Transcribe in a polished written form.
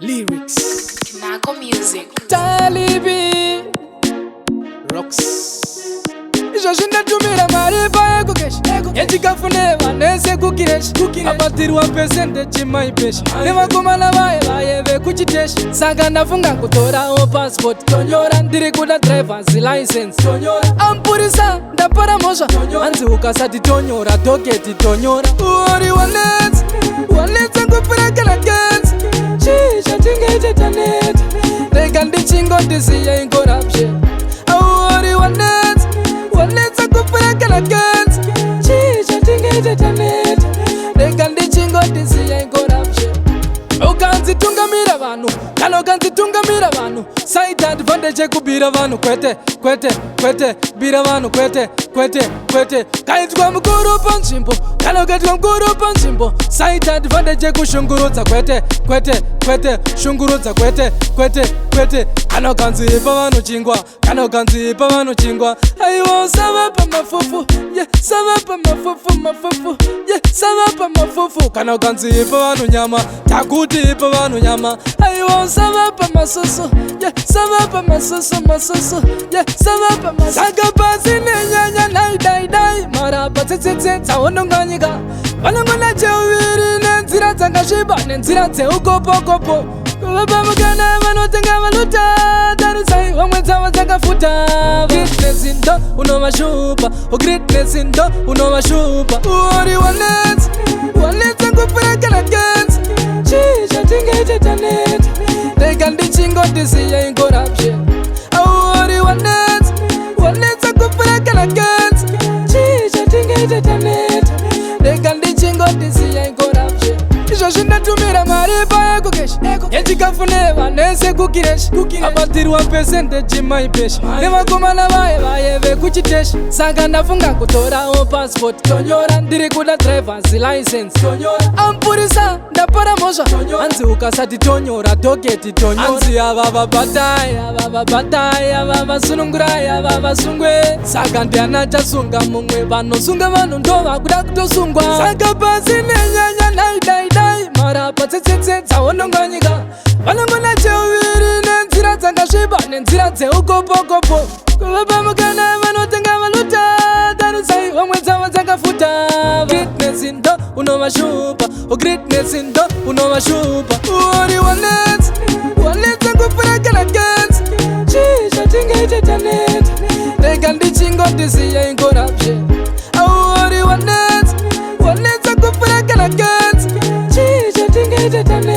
Lyrics. Nako Music. Talibi Rocks. Izvozvi ndatumira mari paEcoCash yechikafu nevanese kukireshi abatirwa percentage maipesha nevakomana vaye vaye vekuchiteshi. Saka ndafunga kutorawo passport, tonyora ndiri kuda drivers license, tonyora ampurisa ndapara mhosva, hanzi ukasati tonyora docket tonyora. Uri wanetsa, wanetsa kupfuura kana cancer. Chii chatingaite taneta? Rega ndichingotisiya incorruption. Auri wanetsa, wanetsa kupfuura kana cancer. Chii chatingaite taneta? Rega ndichingotisiya incorruption. Ukanzi tungamira vanhu, kana ukanzi tungamira vanhu, saita advantage yekubira vanhu. Kwete, kwete, kwete, bira vanhu, kwete, kwete, kwete. Kaitwa mukuru panzvimbo, kana ukaitwa mukuru panzvimbo, saita advantage yekushungurudza. Kwete, kwete, kwete, shungurudza, kwete, kwete, kwete. Kana ukanzi ipa vanhu chingwa, kana ukanzi ipa vanhu chingwa, aiwa, usavapa mafufu ye, savapa mafufu, mafufu ye, savapa mafufu. Kana ukanzi ipa vanhu nyama, takuti ipa vanhu nyama, aiwa, usavapa masusu ye, savapa masusu, masusu ye, savapa masusu. Saka pasi nenyanya naidaidai marapa tsetsetse dzaononganyika vanongona cheuviri nenzira dzakasviba, nenzira dzeukopokopo kuvapa mukana vanotenga valuta. Tarisai vamwe dzavo dzakafuta. Greatness ndo unovashupa, greatness ndo unovashupa. Uri wanetsa, wanetsa kupfuura kana cancer. Chii chatingaite taneta? Rega ndichingotisiya incorruption. Auri wanetsa, wanetsa kupfuura kana cancer. Chii chatingaite taneta? Rega ndichingotisiya incorruption. Izvozvi ndatumira mari paEcoCash yechikafu nevanese kukireshi abatirwa percentage maipesha nevakomana vaye vaye vekuchiteshi. Saka ndafunga kutorawo passport, tonyora ndiri kuda drivers license, tonyora ampurisa ndapara mhosva, hanzi ukasati tonyora docket tonyora. Hanzi ava vabatai, ava vabatai, ava vasunungurai, ava vasungwe. Saka ndiana chasunga mumwe? Vanosunga vanhu ndo vakuda kutosungwa. Saka pasi nenyanya naidaidai marapa tsetsetse dzaononganyika vanongona cheuviri nenzira dzakasviba, nenzira dzeukopokopo kuvapa mukana vanotenga valuta. Tarisai vamwe dzavo dzakafuta. Greatness ndo unovashupa, greatness ndo unovashupa. Uri wanetsa, wanetsa kupfuura kana cancer. Chii chatingaite taneta? Rega ndichingotisiya incorruption. Auri wanetsa, wanetsa kupfuura kana cancer. Chii chatingaite taneta?